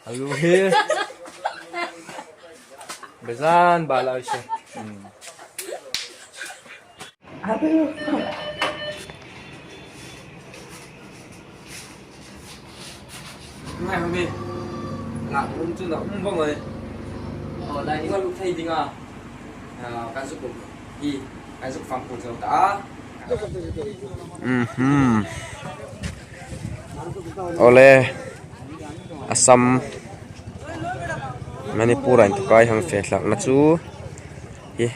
Alu hi bezan bala se. Ngai mami ngah um chu na um vang ai. Oh lai ni lu thei dinga. Kan zuk hi kan zuk fang pul zo ta. Mhm. Awle Assam Manipur ah intukai hang fe thlakna chu hi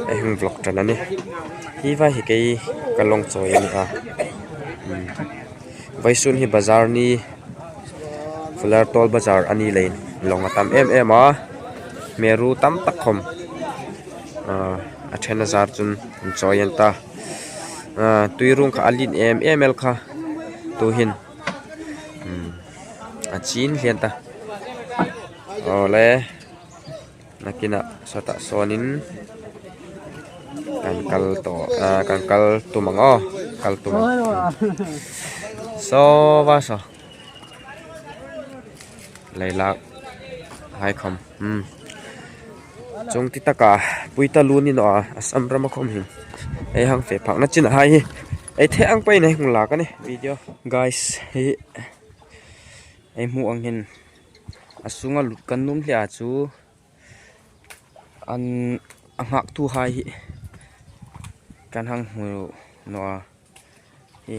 hei heng vlog tan a ni hi vai hi kei ka lawng chawi a ni a vaisun hi bazar ni fular tawl bazar a ni lei lawng a tam em em a meru tam tak khawm ah a then a zar chun an chawi an ta ah tui rung kha a lin em em el kha tuhin a chin hlian ta awle. Nakinah sawtah sawnin kan kal tawh ah kan kal tum ang aw kal tum ang saw va saw lei lak hai khawm umm chung ti takah puita lu ni nawh a Assam rama khawm hi hei hang feh phakna chinah hai hi ei theih ang pawhin hei hmu lak a ni video guys hi hei hmuh ang hian. A chunga lut kan num hliah chu an a nghak tu hai hi kan hang hmu nawh a hi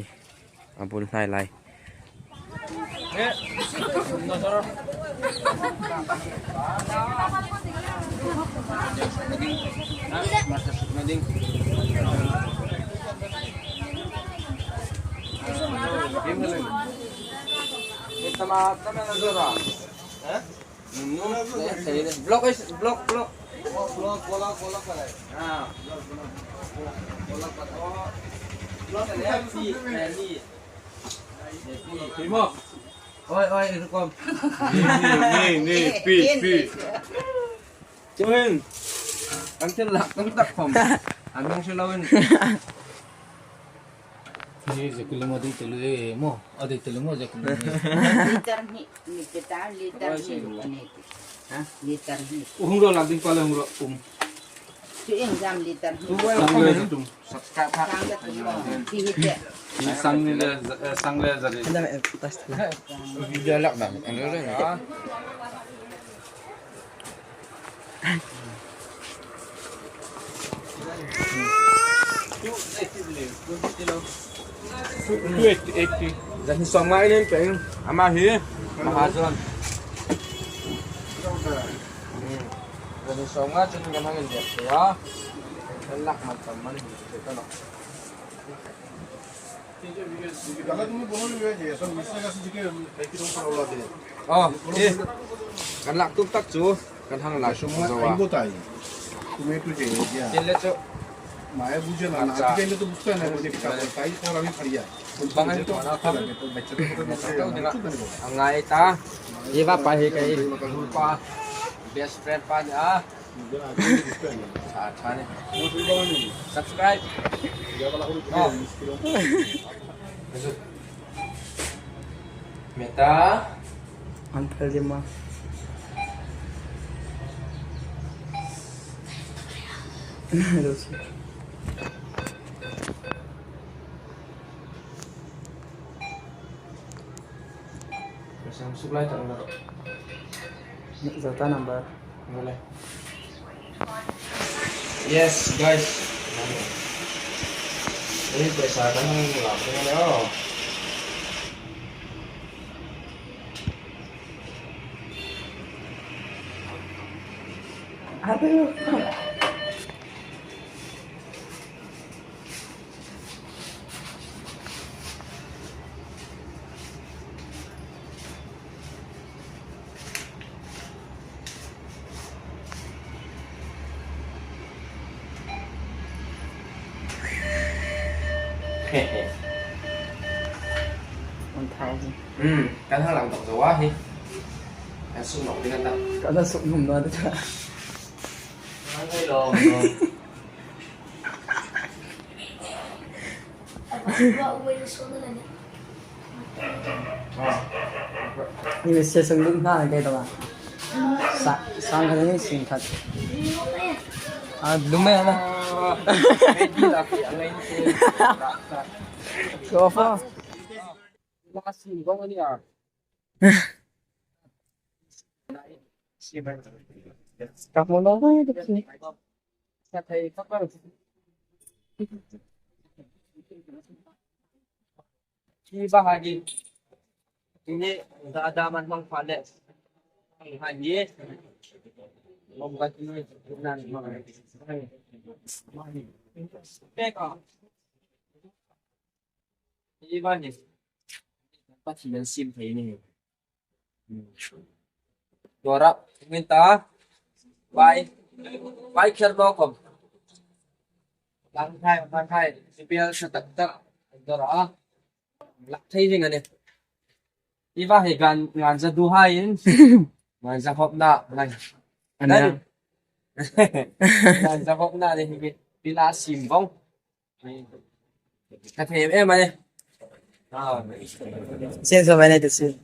a bul hnai lai. Kan lak tuk tak chu kan hang lak zo a. Tin le chu a ngai ta hi va pa hi kai pa best friend pa ni a tha tha ni subscribe meta An phal dim a. Zata number. Boleh. Yes guys. Ini pesa kan langsung ya. 1000. Kan hang lang tok zo a hi. Kan suk nok ding an ta. Kan la suk num na te cha. An thei lo. 你学生论坛给的吧？三三块钱新卡。啊，弄没了。说话。先说完了就是。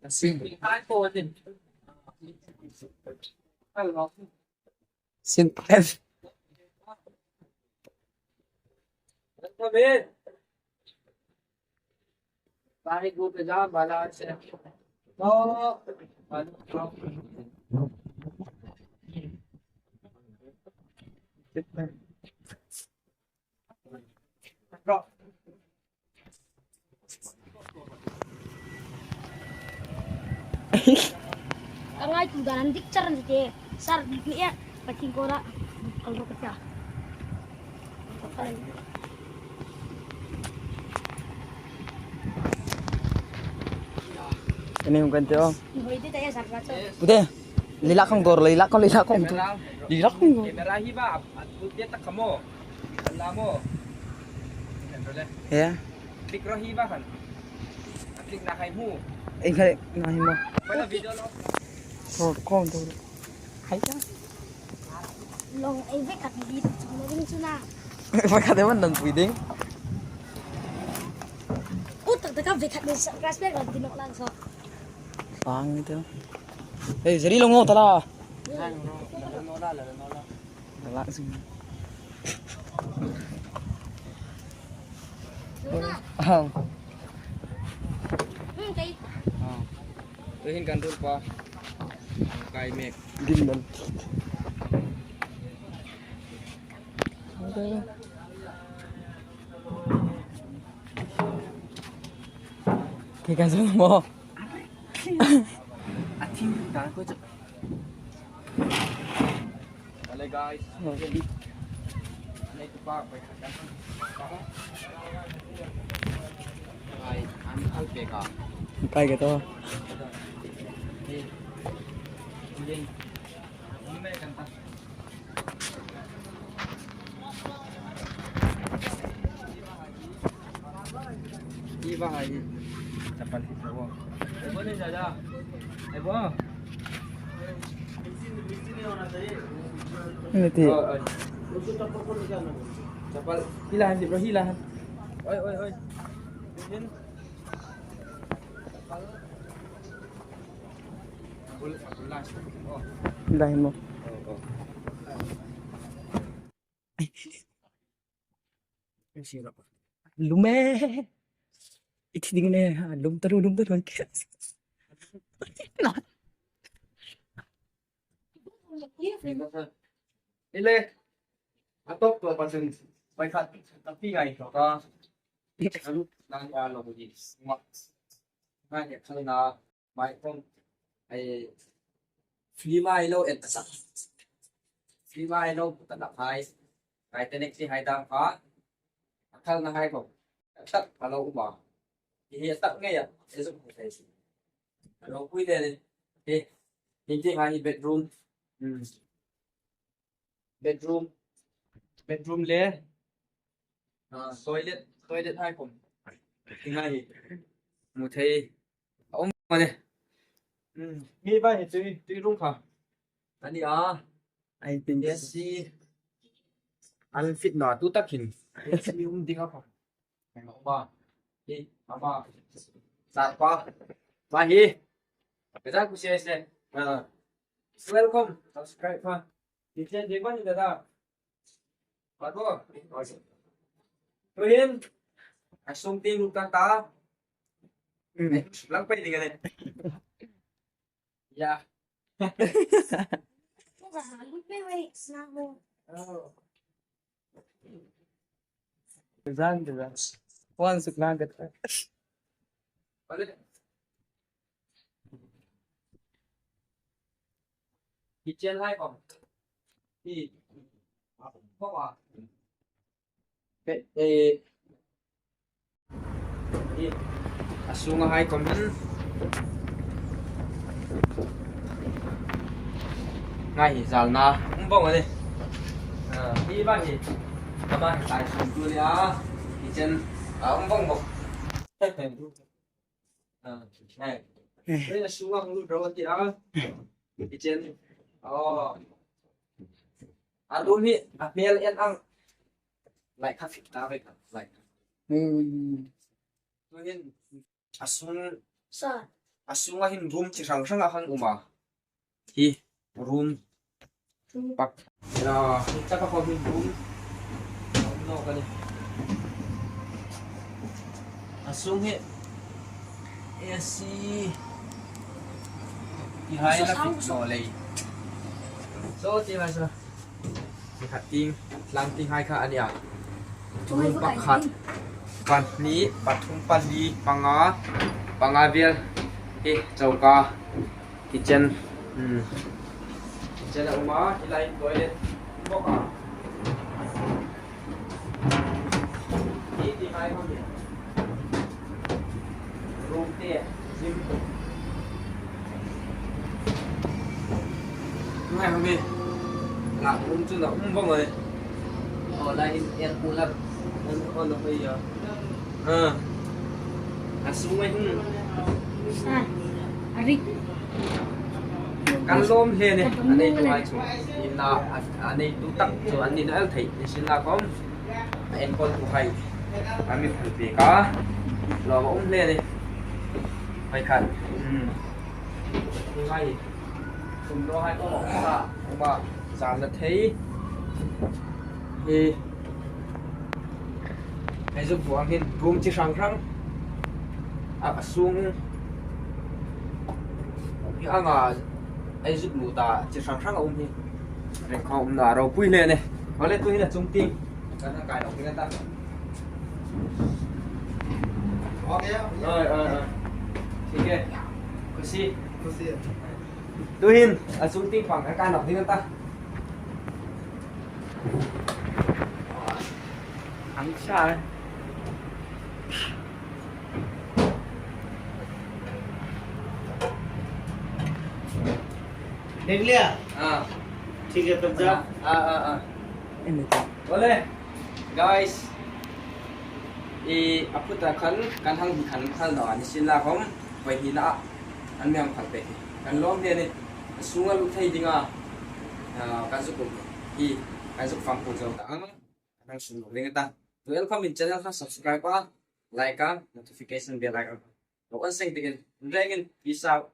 Sin Angai tu dan dik char ni te sar ni ya pating kora kalro ka Ini bukan teo. Bude, lilak kong dor, lilak kong lilak kong tu. Lilak kong. Ya. Ini kali nahi mo. Dor kong dor. Hai ya. Long ai ve kat di chung ding chuna. Phải khát thế vẫn lần quỷ đinh. U tak tak ve khat ni respect la dinok lang so. Bang itu. Eh, jadi lo ngô tala. Langsung. Ah. Cái. Tôi hiện cần pa. Cái mẹ. Gin dan. Cái cái gì mà? Hello guys. Cái cái to. ba hai chapal hi tho ai bo ni dada ai bo Niti. Chapal hi la han bro hi la han oi oi oi hin chapal bul bul la oh. Hilahin mo. Oh oh. Lume. Itiding ne lum taru lum taru. Ile a top to pa chun pai khat tapi ngai to ka alu nang ya lo bu ma ngai ya khal na mai kong ai free mai lo et sa free mai lo ta na hai ai te nek si hai dang kha khal na hai ko tak alo uma hi tak nge ya e zu thei alo pui le he hin ti hai bedroom bedroom bedroom le toilet toilet hai kom ngai mu thei om ne mi ba hi tui tui rung kha ani a Ai tin. SC an fit na tu takin SC um ding a kha ba hi ba sa pa ba hi ka ku se se welcome subscribe ha ti chen je ban da da ba bo tôi hin a sung tin ta ta lăng pe ding ne ya. Zan diba? One suk na gat. Kitchen hai còn thì không à cái thì asunga hai comment ngay zal na không bông rồi đi đi ba thì mà tại sung tu đi á kitchen à không bông một này đây là sunga không rồi thì á kitchen oh à đúng hi à mel en ang lại khắc phục ta vậy lại tôi hin asung Sa. asunga hin room chi hrang hrang a hang uma hi room pak la ta ka hin room no ka ni asung hi AC ti hai la fit no lei so ti mai sa ti khat ting tlang ting hai kha ani a room pakhat pahnih pathum pali panga panga vel hi choka kitchen kitchen a awm a helai toilet bawk a hi ti hai ho ni room te gym ngai ho mi lah room chu na um vang ani aw lai in en cooler on on a hei a a sung a hung Sa. Arik. Kan lawm hle a ni a nei tu ai chu in a a nei tu tak chu an ni el theih ni sin la kawm a enkawl tu hai a mi phul pek a lawm a awm hle a ni vawikhat umm hei thawmhnaw hai pawh a awm a awm a zan la thei hi hei chu buang hian room chi hrang hrang a sung hi anga ei zuk luh ta chi hrang hrang a awm hi rengkhaw awm na a ropui hle a ni awle tui hi a chung ting kan han kai loh hi ta oi oi oi thik e khusi tuihin a chung ting pang kan kai loh ding ta. Ang siya. देख लिया हाँ ठीक है तब जाओ हाँ हाँ हाँ Ano ito? बोले guys I a phut ah khan kan hang hi khan phal no ani sin la khom voi hnih na ah an mi hang phal pe hi kan lawm hle ani a sung a luh thei ding a kan zuk um hi kan zuk fang pul zo ta ang kan hang sung lo ding ata tu el khom in channel kha subscribe a like a notification bell icon lo on seng ding in reng in peace out.